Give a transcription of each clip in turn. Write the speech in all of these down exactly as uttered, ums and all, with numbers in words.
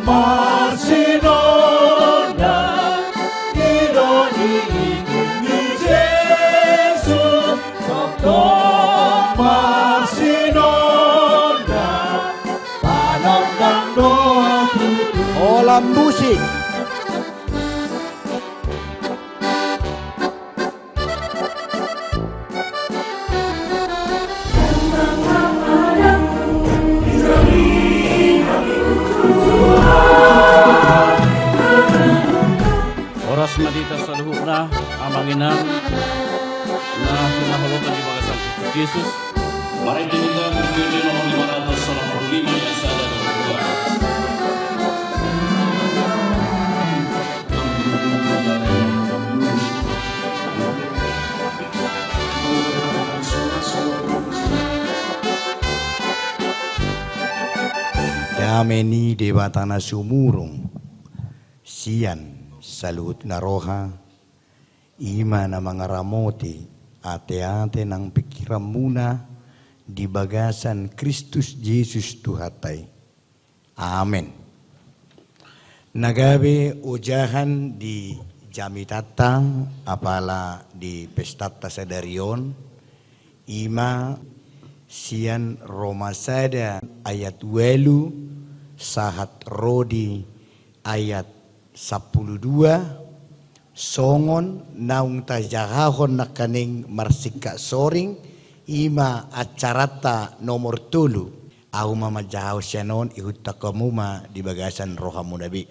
Parsinonda, i do ni itung ni Jesus, tongtong parsinonda, panondang do tutu. Holan musik. Horas ma di hita saluhutna, amang inang na hinaholongan di bagasan Kristus Jesus. Mari kita berpuji nomor lima ratus delapan puluh lima yang sadar berdua. Dame ni Debata na sumurung sian saluhut na roha, i ma na mangaramoti ateate nang pingkiranmuna di bagasan Kristus Jesus Tuhanta i. Amen. Na gabe ojahan di jamitanta, apala di pestanta sadari on, i ma sian Roma sada ayat ualu sahat ro di ayat sampulu dua, songon naung tajahahon nangkaning marsingkat soring, i ma acaranta nomor tolu. Ahu ma manjahahon sian on, ihuthon hamu ma di bagasan rohamuna be.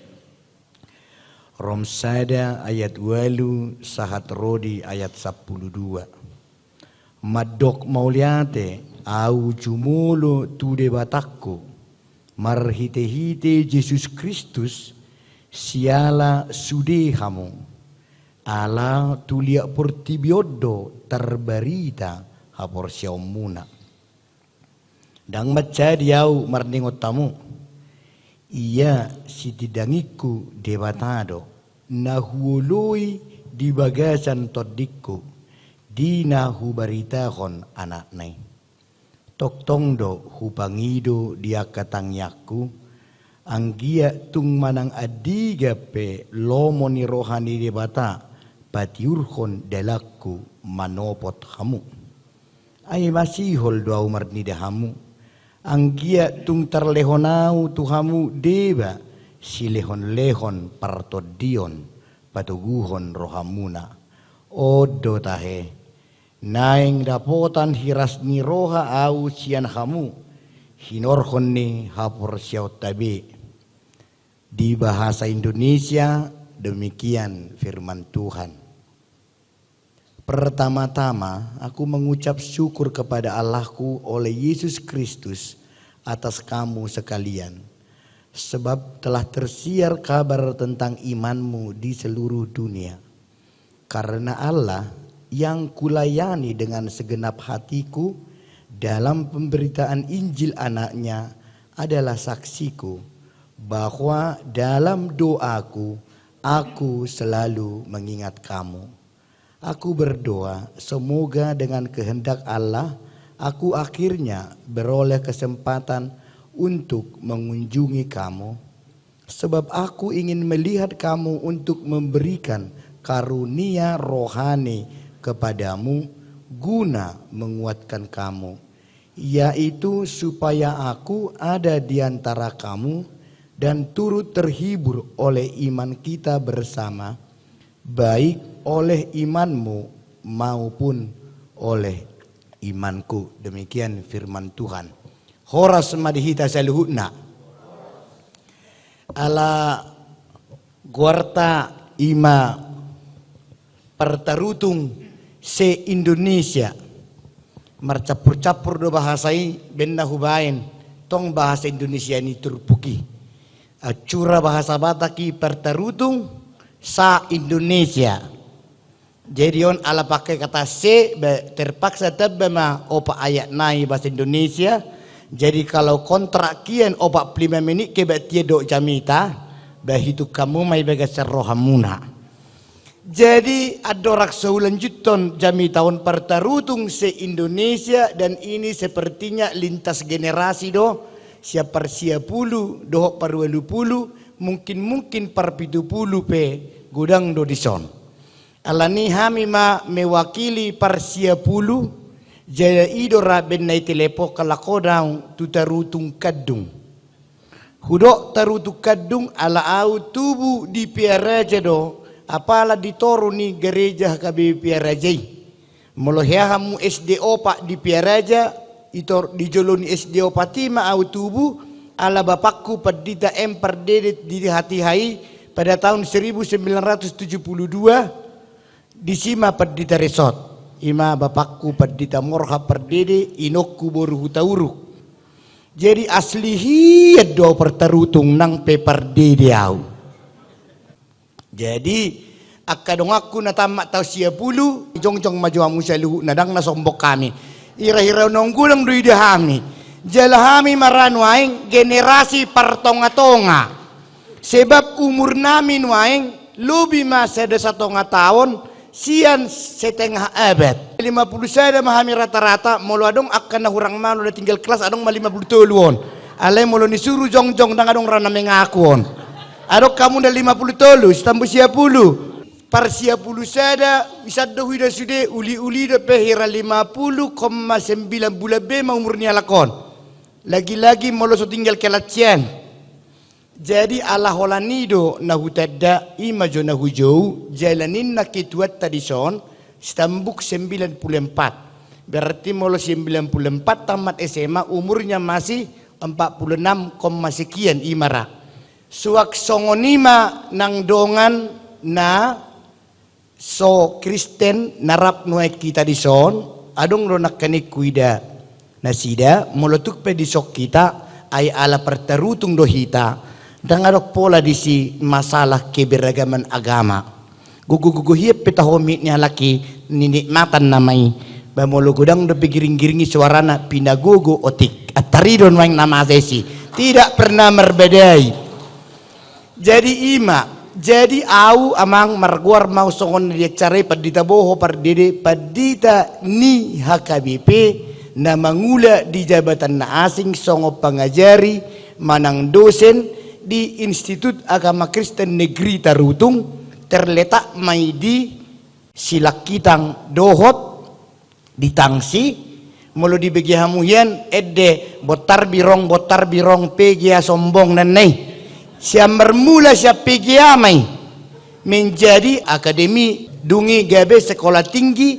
Rom sada ayat ualu sahat ro di ayat sampulu dua. Mandok mauliate ahu jumolo tu Debatangku, marhitehite Jesus Kristus, siala sude hamu, ala tu liat portibi on do tarbarita haporseaonmuna. Ndang mansadi ahu marningot hamu, ia sitindangingku Debata do, na huoloi di bagasan tondingku, di na hubaritahon Anakna i. Tongtong do hupangido di angka tangiangku, anggiat tung manang andigan pe lomo ni roha ni Debata patiurhon dalanku manopot hamu. Ai masihol do ahu marnida hamu, anggiat tung tarlehon ahu tu hamu deba silehonlehon partondion patoguhon rohamuna. On do tahe, naeng dapotan hiras ni roha ahu sian hamu, hinorhon ni haporseaonta be. Di bahasa Indonesia, demikian firman Tuhan. Pertama-tama, aku mengucap syukur kepada Allahku oleh Yesus Kristus atas kamu sekalian, sebab telah tersiar kabar tentang imanmu di seluruh dunia. Karena Allah yang kulayani dengan segenap hatiku dalam pemberitaan Injil Anaknya adalah saksiku, bahwa dalam doaku, aku selalu mengingat kamu. Aku berdoa, semoga dengan kehendak Allah, aku akhirnya beroleh kesempatan untuk mengunjungi kamu. Sebab aku ingin melihat kamu untuk memberikan karunia rohani kepadamu, guna menguatkan kamu, yaitu supaya aku ada di antara kamu dan turut terhibur oleh iman kita bersama, baik oleh imanmu maupun oleh imanku. Demikian firman Tuhan. Horas ma di hita saluhutna. Ala goarta i ma partarutung se-Indonesia. Marcampur-campur do bahasa i, baen na hubaen tong bahasa Indonesia ni turpuk i. Ancura bahasa Batak i partarutung sa-Indonesia. Jadi on ala pake kata se, ba terpaksa tamba ma opat ayat nai bahasa Indonesia. Jadi kalau kontrak kian opat pulu lima menit ke ba tian do jamita, ba hitung hamu ma i bagasan rohamuna. Jadi andorang so hulanjuthon jamita on partarutung se-Indonesia, dan ini sepertinya lintas generasi do, sian parsia pulu dohot parualu pulu, Mungkin-mungkin parpitupulu pe godang do dison. Alani hami ma mewakili parsiapulu, jala i do ra baen na i telepon halak on, au tu Tarutung Kandung. Hudok Tarutung Kandung ala au tubu di Pearaja do, apala di toru ni gareja H K B P Pearaja i. Molo hea hamu S D opat di Pearaja, i tor-, di jolo ni S D opat i ma au tubu, ala bapakku Pandita M Pardede di hatiha i pada tahun seribu sembilan ratus tujuh puluh dua, disi ma Pandita Resot. I ma bapakku Pandita Morha Pardede, inongku boru Hutauruk. Jadi asli hian do au partarutung, nang pe Pardede au. Jadi, angka donganku na tammat taon siapulu, jongjong ma jo hamu saluhutna, ndang na sombong hami. Hira-hira naung godang do ida hami. Jala hami ma ra nuaeng generasi partonga-tonga. Sebab umurnami nuaeng lobi ma sada satonga taon, sian setengah abad. Lima puluh sada ma hami rata-rata, molo adong angka na hurang malo na tinggal kelas, adong ma lima puluh tolu on. Alai molo nisuru jongjong, ndang adong ra na mengaku on. Adong hamu na lima puluh tolu, sitambu siapulu. Parsiapulu sada, isan do huida sude, uli-uli dope hira lima puluh koma sembilan bulan be ma umur ni halak on. Lagi-lagi molo so tinggal kelas sian. Jadi ala holan i do na hutanda, i ma jo na hujou, jala ninna ketuanta dison, stambuk sembilan puluh empat. Berarti molo sembilan puluh empat tamat S M A, umurnya masih empat puluh enam koma sekian, i ma ra. Suang songon i ma nang dongan na so Kristen na rap nuaeng hita dison, adong do nangkaning huida nasida, molo tung pe dison hita, ai ala partarutung do hita, ndang adong pola disi masalah keberagaman agama. Gogo-gogo hian pe taho mic ni halak i, ninikmatan nama i. Ba molo godang dope giring-giring i suarana, pinagogo otik. Antari do nuaeng na masa isi. Tidak pernah marbadai. Jadi i ma, jadi au amang margoar ma au songon na di acara i Pandita Boho Pardede, pandita ni H K B P, na mangula di jabatan na asing songon pangajari manang dosen di Institut Agama Kristen Negeri Tarutung, terletak ma i di Silangkitang dohot di Tangsi. Molo dibege hamu hian, ende, Bontar Birong, Bontar Birong, P G A Sombong, nanna i. Sian marmula sian P G A ma i menjadi akademi, dung i gabe Sekolah Tinggi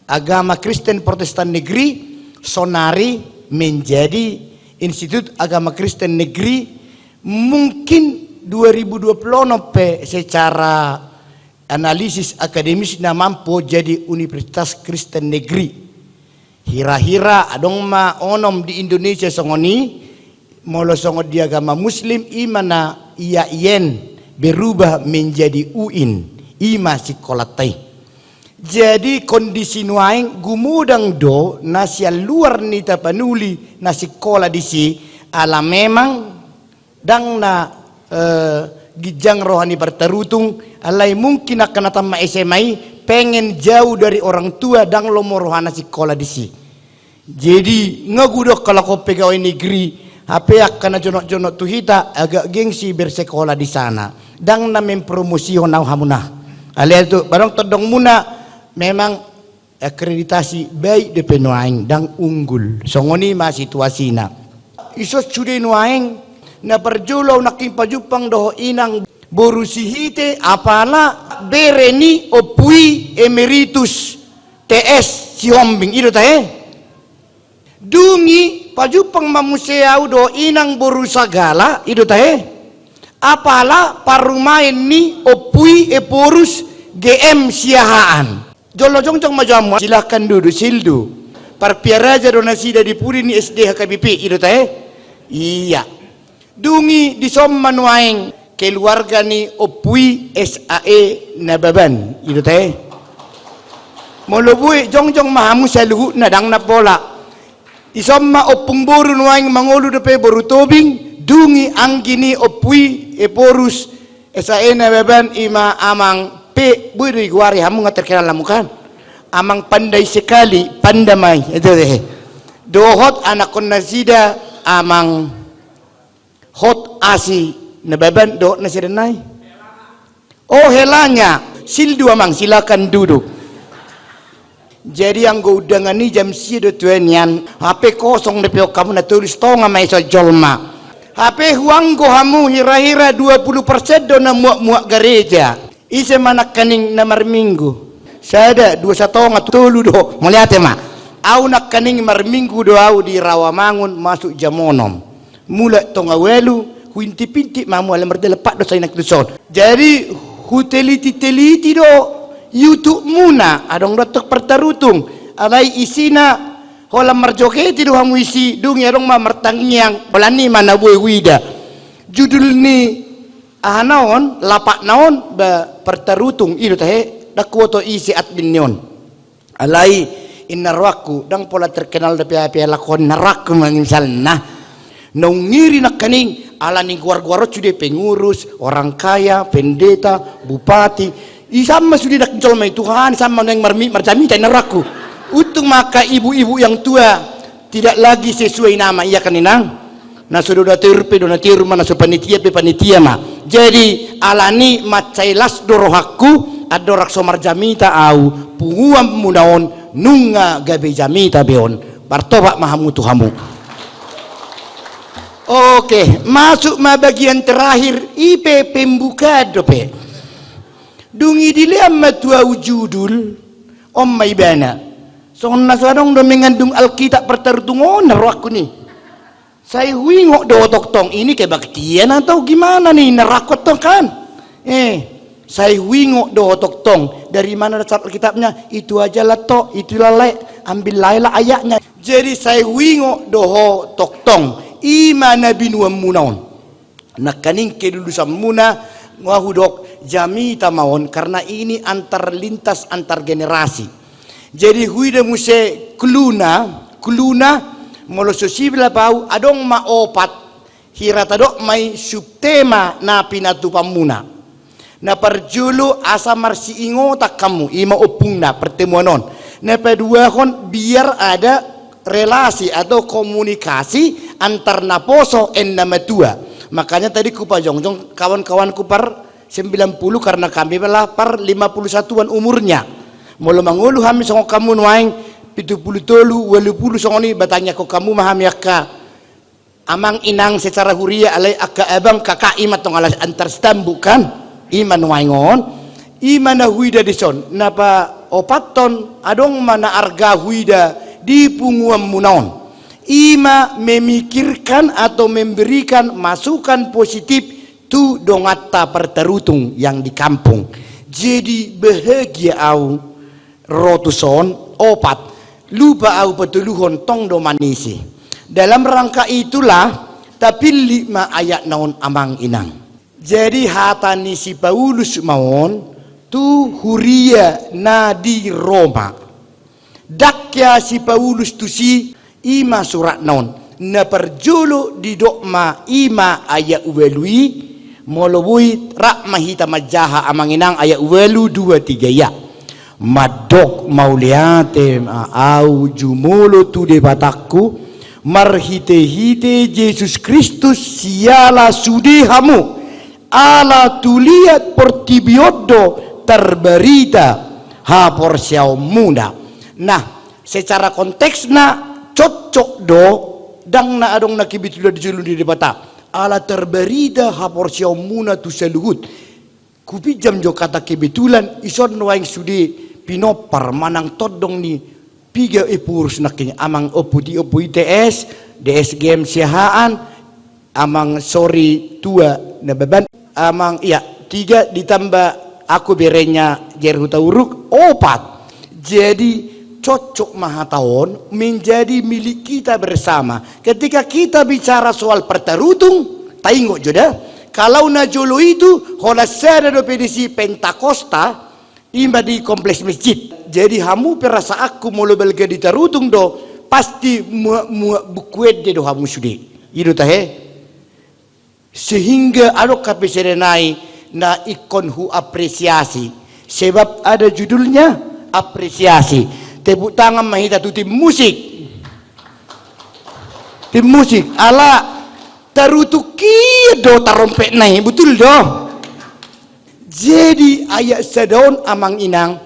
Agama Kristen Protestan Negeri, sonari menjadi Institut Agama Kristen Negeri. Mungkin dua ribu dua puluh onom pe secara analisis akademis na mampu jadi Universitas Kristen Negeri. Hira-hira adong ma onom di Indonesia songon i, molo songon di agama Muslim, i ma na I A I N berubah menjadi U I N, i ma sikolanta i. Jadi kondisi nuaeng gumodang do na sian luar ni Tapanuli na sikola disi, ala memang ndang na, eh, ginjang roha ni partarutung, alai mungkin angka na tamat S M A i pengen jauh dari orang tua, ndang lomo rohana sikola disi. Jadi nga godang halak on pegawai negeri, hape angka na jonok-jonok tu hita agak gengsi bersekolah di sana. Ndang na mempromosihon au hamuna. Alai tu, ba adong tondong muna, memang akreditasi baik dope nuaeng, ndang unggul. Songon i ma situasina. Ison sude nuaeng, na parjolo au nangkin pajumpang dohot inang boru Sihite, apala bere ni Ompu i Emeritus T S Sihombing, i do tahe. Dung i pajumpang ma muse au dohot inang boru Sagala, i do tahe. Apala parumaen ni Ompu i Ephorus G M Siahaan. Jolo jongjong ma jo hamu, silahkan duduk, Sildu. Parpearaja do nasida di pudi ni S D H K B P, i do tahe? Iya. Dung i dison ma nuaeng keluarga ni Ompu i S A E Nababan, i do tahe? Molo boi jongjong ma hamu saluhutna, ndang na pola. Dison ma ompung boru nuaeng, mangolu dope boru Tobing, dung i anggi ni Ompu i Ephorus S A E Nababan, i ma Amang Pe, boi do digoari hamu, nga terkenal hamu kan. Amang Pandai Sekali, Panda ma i, i do tahe. Dohot anakkon nasida Amang Hot Asi Nababan dohot na siadan nai. Oh, helanya. Sildu, Amang, silakan duduk. Jadi anggo undangan i jam sia do tuan nian, hape kosong dope on, hamu na tolu satonga ma i so jolma. Hape huanggo hamu hira-hira dua puluh persen do na muak-muak gareja. Ise ma nangkaning na marminggu? Sada, dua satonga, tolu do. Mauliate ma. Au nangkaning marminggu do au di Rawamangun masuk jam onom. Mulak tonga ualu, huintip-intip ma hamu, ala mardalan pat do sai nang tuson. Jadi huteliti-teliti do YouTube-muna, adong do antong partarutung. Alai isina holan marjogeti do hamu isi, dung i adong ma martangiang, holan i ma na boi huida. Judul ni aha na on, lapakna on, ba partarutung, i do tahe, ndang huboto ise admin ni on. Alai inna rohangku, ndang pola terkenal dope, ape lakon na rohangku ma misalna. Naung ngiri nangkaning, ala ni goar-goar on sude pengurus, orang kaya, pendeta, bupati. Isama sude ndang jolma i Tuhan, isama naeng marmi-, marjamita inna rohangku. Untung ma angka ibu-ibu yang tua, tidak lagi sesuai nama, iya kan, Inang? Na so donatur pe donatur ma, na so panitia pe panitia ma. Jadi, alani mansai las do rohangku, andorang so marjamita au, punguanmuna on, nunga gabe jamita be on. Martobat ma hamu tu hamu. Oke, masuk ma bagian terakhir, i pe pembukaan dope. Dung i dilean ma tu au judul, on ma ibana. Songon na so adong do mengandung Alkitab partarutung on, na rohangku ni. Sai huingot do ho tongtong, ini kebaktian atau gimana ni, na rohangku tong kan? Eh, sai huingot do ho tongtong, dari mana dasar Alkitabnya? Itu aja lah tok, itu lah lek, ambil lah lah ayatnya. Jadi sai huingot do ho tongtong, i ma na binuanmuna on. Nangkaning kelulusanmuna, nga hudok jamita ma on, karena ini antar lintas, antar generasi. Jadi huida muse clue-na, clue-na, molo so sibalap au, adong ma opat, hira tadok ma i subtema na pinatupanmuna. Na parjolo asa marsiingotan hamu, i ma ompungna pertemuan on. Na paduahon biar ada relasi atau komunikasi antar naposo and na matua. Makanya tadi kupajongjong kawan-kawanku par sembilan puluh karena kami adalah par lima puluh satuan umurnya. Molo mangolu hami songon hamu nuaeng pitu puluh tolu, ualu puluh songon i, ba tangiangkon hamu ma hami angka amang inang secara huria, alai angka abang kakak, i ma tong alas antar stambuk kan, i ma nuaeng on, i ma na huida dison, na paopathon adong ma na arga huida di punguanmuna on, i ma memikirkan atau memberikan masukan positif tu donganta partarutung yang di kampung. Jadi bahagia au ro tuson, opat, lupa au patoluhon tong do manise. Dalam rangka itulah, tapillit ma ayatna on amang inang. Jadi hata ni si Paulus ma on tu huria na di Roma. Ndang hea si Paulus tusi, i ma suratna on. Na parjolo didok ma i ma ayat ualu i, molo boi rap ma hita manjaha amang inang, ayat ualu, dua, tiga, ia. Mandok mauliate ma au jumolo tu Debatangku, marhitehite Jesus Kristus siala sude hamu, ala tu liat portibi on do tarbarita haporseaonmuna. Nah, secara konteksna cocok do, ndang na adong na kebetulan di jolo ni Debata. Ala tarbarita haporseaonmuna tu saluhut. Hupinjam jo kata kebetulan, ison nuaeng sude pinompar manang tondong ni piga Ephorus nangkin, amang Ompu Tio, Ompu Ite S, D S G M Siahaan, amang Sori Tua Nababan, amang, ia, tiga ditambah aku berenya Jer Hutauruk, opat. Jadi cocok ma hata on menjadi milik kita bersama. Ketika kita bicara soal partarutung, taingot jo da, kalau na jolo itu holan sada dope disi Pentakosta, i ma di kompleks masjid. Jadi hamu pe rasaanku molo balga di tarutung do, pasti muak-muak buku ende do hamu sude. I do tahe. Sehingga adong hape siadan nai na ingkon huapresiasi. Sebab ada judulnya apresiasi. Tepuk tangan ma hita tu tim musik. Tim musik, ala Tarutung hian do tarompetna i, betul do? Jadi ayat sada on amang inang,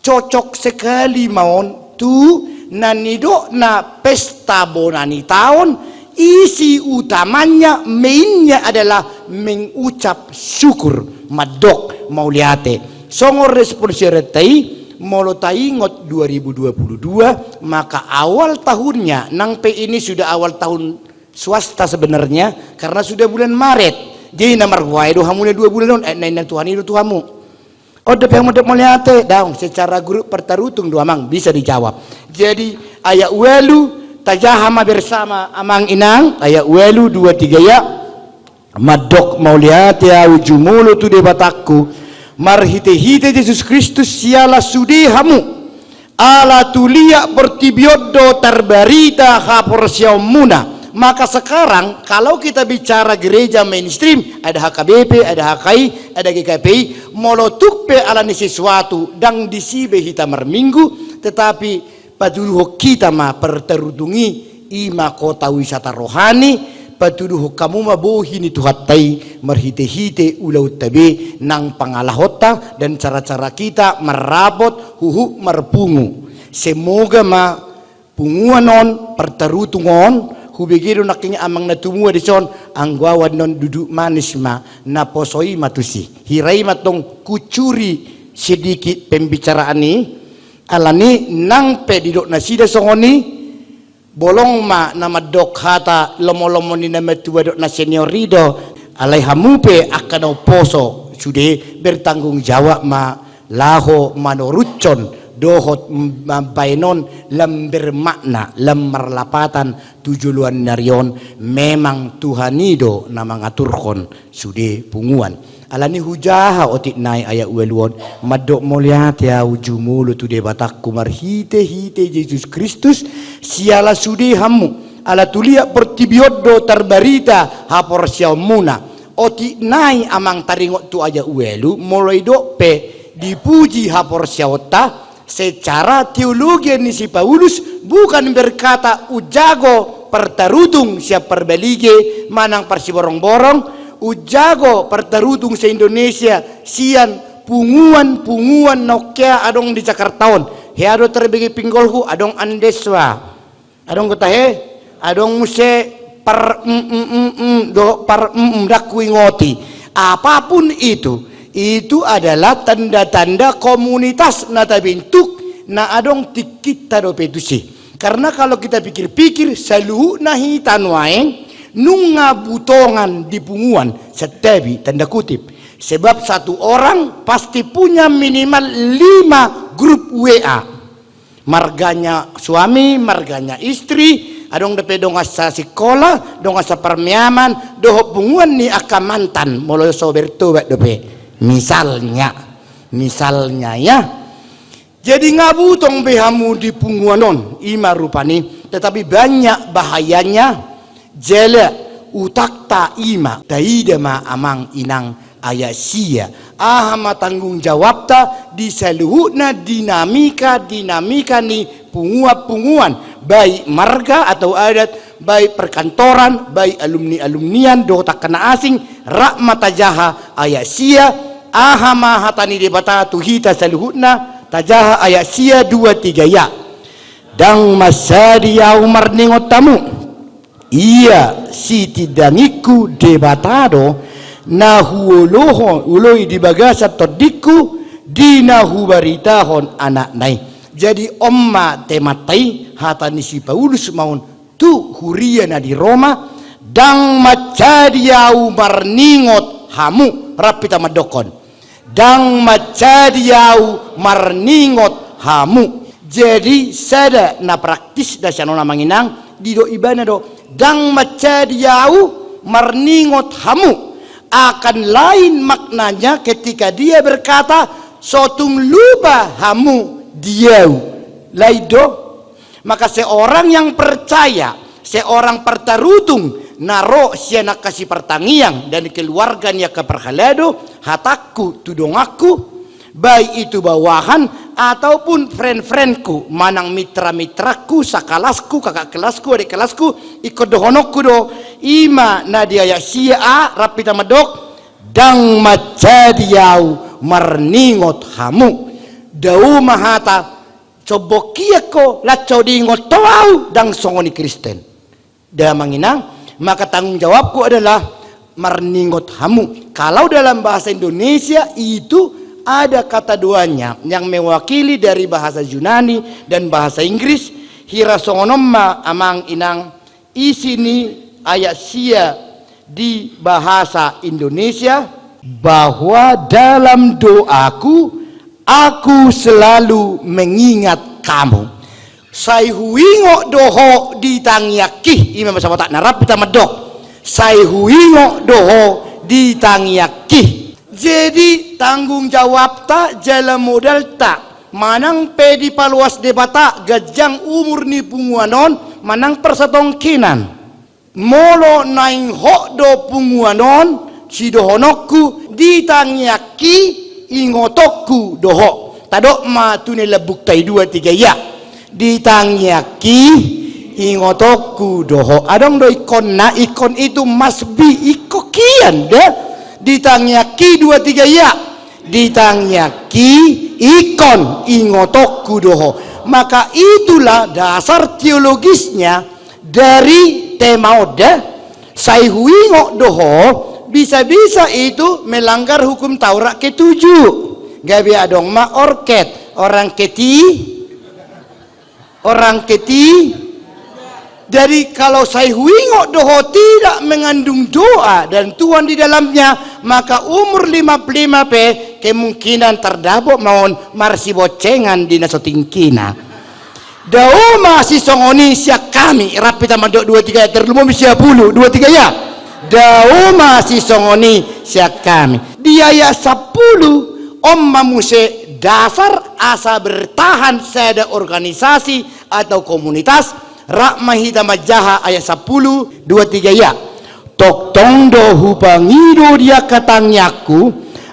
cocok sekali ma on tu na nidokna pesta bona ni taon, isi utamanya, mainnya adalah mengucap syukur, mandok mauliate. Songon respon siareanta i, molo taingot dua ribu dua puluh dua, maka awal tahunnya, nang pe ini sudah awal tahun swasta sebenarnya, karena sudah bulan Maret. Jadi na marbuae do hamu na dua bulan on, eh, na inna Tuhan i do tu hamu. On dope hamu mandok mauliate, daong, secara grup partarutung do amang, bisa dijawab. Jadi ayat ualu, tajaha ma bersama amang inang, ayat ualu, dua, tiga ya. Mandok mauliate ahu jumolo tu Debatangku, marhite-hite Jesus Kristus siala sude hamu. Ala tu liat portibi on do tarbarita haporseaonmuna. Maka sekarang, kalau kita bicara gereja mainstream, ada H K B P, ada H K I, ada G K P I, molo tung pe ala ni sesuatu, ndang disi be hita marminggu, tetapi patuduhon hita ma partarutung i, i ma kota wisata rohani, patuduhon hamu ma bohi ni Tuhanta i, marhite-hite ulaonta be nang pangalahonta dan cara-cara kita marrapot huhut marpungu. Semoga ma punguan on, partarutung on, hubege do nangkin amang na tumua dison, anggo ahu annon duduk manis ma, na poso i ma tusi. Hira i ma tong kucuri sedikit pembicaraan i, alani nang pe didok nasida songon i, bolong ma na mandok hata lomo-lomo ni na matua dohot na senior i do, alai hamu pe angka na umposo sude bertanggung jawab ma laho manoruthon dohot mambahen on lam bermakna, lam marlapatan tu joloan ni ari on, memang Tuhan i do na mangaturhon sude punguan. Alani hujaha otik nai ayat ualu on, mandok mauliate ahu jumolo tu Debatangku marhite-hite Jesus Kristus, siala sude hamu, ala tu liat portibi on do tarbarita haporseaonmuna. Otik nai amang taringot tu ayat ualu, molo didok pe dipuji haporseaonta, secara teologi ni si Paulus bukan berkata unjago partarutung sian parbalige manang parsiborong-borong, unjago partarutung se-Indonesia sian punguan-punguan na ongkea adong di Jakarta on. Hea do tarbege pinggolhu, adong Andeswa. Adong do tahe, adong muse par mm, mm, mm, mm, dohot par mm, mm, ndang huingoti. Apapun itu, itu adalah tanda-tanda komunitas na tabentuk na adong tingkinta dope tusi. Karena kalau kita pikir-pikir, saluhutna hita nuaeng nunga butongan di punguan, santabi, tanda kutip. Sebab satu orang pasti punya minimal lima grup W A. Marganya suami, marganya istri, adong dope dongan sasikola, dongan saparmeaman, dohot punguan ni angka mantan, molo so bertobat dope. Misalnya, misalnya ya. Jadi nga butong be hamu di punguan on, i ma rupani, tetapi banyak bahayanya, jala utangta i ma, taida ma amang inang ayat sia. Aha ma tanggung jawabta di saluhutna dinamika-dinamika ni punguan-punguan, baik marga atau adat, baik perkantoran, baik alumni-alumnian, dohot angka na asing, rap ma tajaha ayat sia, aha ma hata ni Debata tu hita saluhutna, tajaha ayat sia dua tiga ya. Ndang mansadi ahu marningot hamu. Ia sitindangingku Debata do na huoloho-, huoloi di bagasan tondingku di na hubaritahon anakna i. Jadi on ma temanta i, hata ni si Paulus ma on tu huria na di Roma, ndang mansadi ahu marningot hamu, rap hita mandokkon. Ndang mansadi ahu marningot hamu. Jadi sada na praktis da sian on amang inang, didok ibana do, ndang mansadi ahu marningot hamu. Akan lain maknanya ketika dia berkata, so tung lupa hamu di ahu. Lain do. Maka seorang yang percaya, seorang partarutung na ro sian angka sipartangiang dan keluarga ni angka parhalado, hatangku tu donganku, Baik itu bawahan ataupun friend-friendku, manang mitra-mitraku, sakalasku, kakak kelasku, adik kelasku, ingkon dohononku do, i ma na di ayat sia a, rap hita mandok, ndang manjadi ahu marningot hamu. Dao ma hata, combok hian ho, laho diingot ho ahu, ndang songon i Kristen. Damang inang, maka tanggung jawabku adalah marningot hamu. Kalau dalam bahasa Indonesia itu ada kata doanya yang mewakili dari bahasa Yunani dan bahasa Inggris. Hira songon on ma amang inang isi ni ayat sia di bahasa Indonesia, bahwa dalam doaku aku selalu mengingat kamu. Sai huingot do ho di tangiangki, i ma bahasa Batak na rap hita mandok. Sai huingot do ho di tangiangki. Jadi tanggung jawabta jala modalta manang pe dipaloas Debata ganjang umur ni punguan on manang parsatongkinan. Molo naeng hot do punguan on, sidohononku, di tangiangki ingotonku do ho. Tadok ma tu na lambungta i dua tiga ya. Di tangiangki ingotonku do ho. Adong do ingkonna, ingkon itu must be, ingkon hian da. Di tangiangki dua tiga ya. Di tangiangki ingkon ingotonku do ho. Maka itulah dasar teologisnya dari tema on da. Sai huingot do ho, bisa-bisa itu melanggar hukum Taurat ketujuh. Gabe adong ma orket, orang keti-, orang keti-. Jadi kalau sai huingot do ho tidak mengandung doa dan Tuhan di dalamnya, maka umur lima puluh lima pe kemungkinan tardapot ma on marsiboncengan di na so tingkina. Dao ma sisongon i sian hami, rap hita mandok dua tiga ya, tarlumobi sia pulu, dua tiga ya. Dao ma sisongon i sian hami. Di ayat sampulu, on ma muse dasar asa bertahan sada organisasi atau komunitas, rap ma hita manjaha ayat sampulu, dua tiga ya. Tongtong do hupangido di angka tangiangku,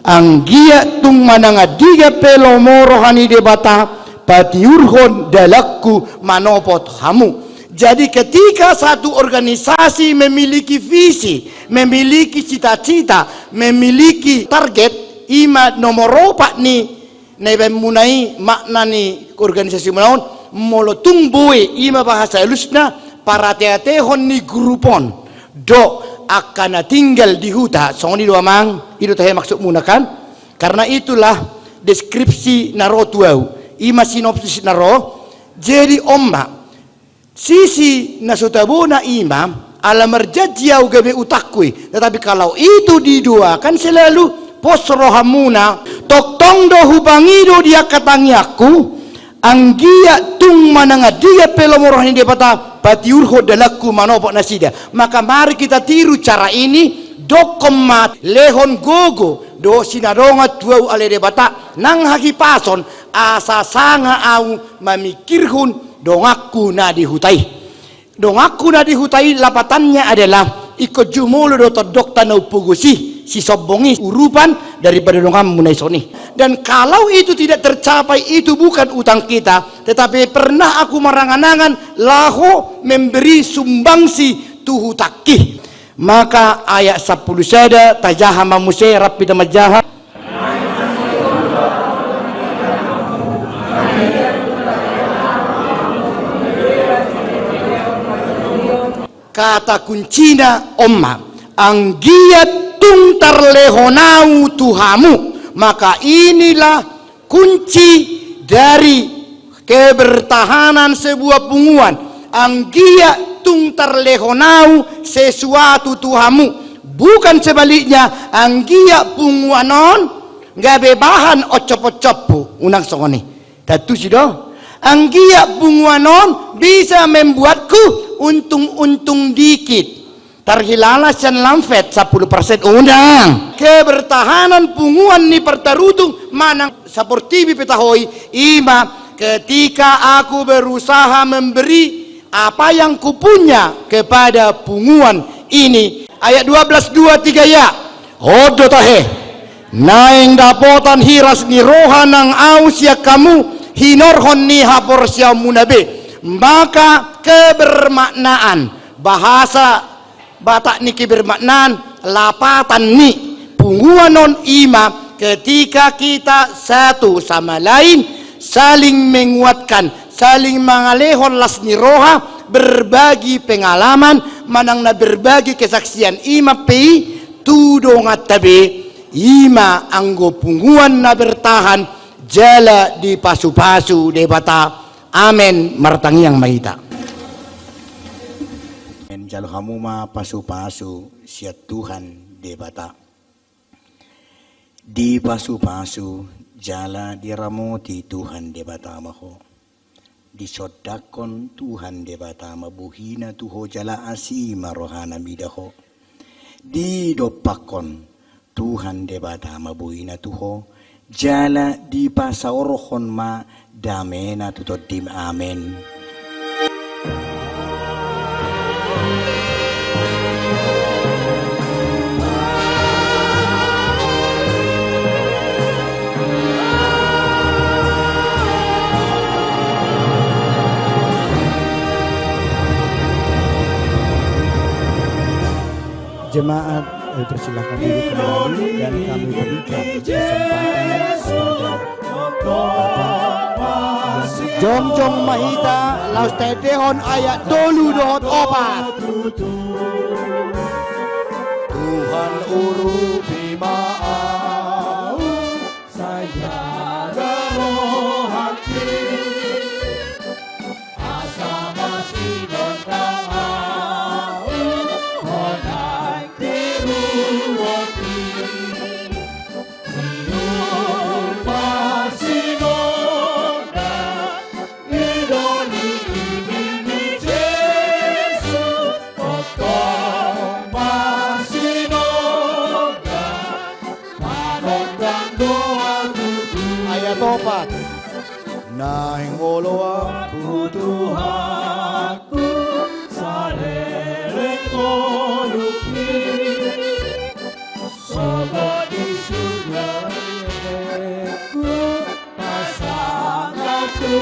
anggiat tung manang andigan pe lomo roha ni Debata, patiurhon dalanku manopot hamu. Jadi ketika satu organisasi memiliki visi, memiliki cita-cita, memiliki target, i ma nomor opat ni na ibaen muna i makna ni organisasi muna on, molo tung boi, i ma bahasa halusna, parateatehon ni grup on dohot angka na tinggal di huta, songon i do amang, i do tahe maksud muna kan? Karena itulah deskripsi na ro tu ahu, i ma sinopsis na ro. Jadi on ma, sisi na so tabona i ma, ala marjanji ahu gabe utangku i. Tetapi kalau itu didoakan selalu, pos rohamuna, tongtong do hupangido di angka tangiangku, anggiat tung manang andigan pe lomo roha ni Debata, patiurhon dalanku manopot nasida. Maka mari kita tiru cara ini, dokkon ma lehon gogo dohot sinadongan tu ahu ale Debata nang hahipason, asa sanga ahu mamingkirhon donganku na di huta i. Donganku na di huta i lapatannya adalah ingkon jumolo do tondongta na umpogos i, sisombong i urupan daripada donganmu na dison i. Dan kalau itu tidak tercapai, itu bukan utang kita, tetapi pernah aku marangan-angan laho memberi sumbangsi tu hutangki. Maka ayat sampulu sada, tajaha ma muse, rap hita manjaha. Kata kuncina on ma, anggiat tung tarlehon ahu tu hamu. Maka inilah kunci dari kebertahanan sebuah punguan. Anggiat tung tarlehon ahu sesuatu tu hamu. Bukan sebaliknya, anggiat punguan on gabe bahan oncop-oncophu, unang songon i. Tantu si do. Anggiat punguan on bisa membuatku untung-untung dikit. Tarhilala sian Lamfet, sampulu persen unang. Kebertahanan punguan ni Partarutung manang saportibi pe taho i, i ma ketika aku berusaha memberi apa yang kupunya kepada punguan ini. Ayat dua belas dua tiga ya. On do tahe. Naeng dapotan hiras ni roha nang ahu sian hamu, hinorhon ni haporseaonmuna be. Maka kebermaknaan, bahasa Batak ni kebermaknaan, lapatan ni punguan on i ma ketika kita satu sama lain saling menguatkan, saling mangalehon las ni roha, berbagi pengalaman, manang na berbagi kesaksian i ma pe i tu donganta be, i ma anggo punguan na bertahan jala dipasupasu Debata. Amen. Martangiang ma hita. Amen. Jalo hamu ma pasupasu sian Tuhan Debata. Dipasupasu jala diramoti Tuhan Debata ma ho. Disondangkon Tuhan Debata ma bohina tu ho jala asi ma rohana mida ho. Didompakkon Tuhan Debata ma bohina tu ho, jala dipasaorhon ma damena tu tondim. Amen. Jemaat, eh, persilakan duduk kembali dan kami berikan kesempatan kepada Bapak. Jongjong ma hita, laos taendehon ayat tolu dohot opat. Tuhan, urupi ma ahu, sai jaga rohangki. Asa masinondang ahu, ho naeng tiruonki. Tiur parsinondang, i do nidok ni Jesus, tongtong parsinondang, manondang do ahu tutu. Ayat opat. Naeng oloan ahu Tuhanku, saleleng ngolungki, sogot di surga lelengku, pasangap tu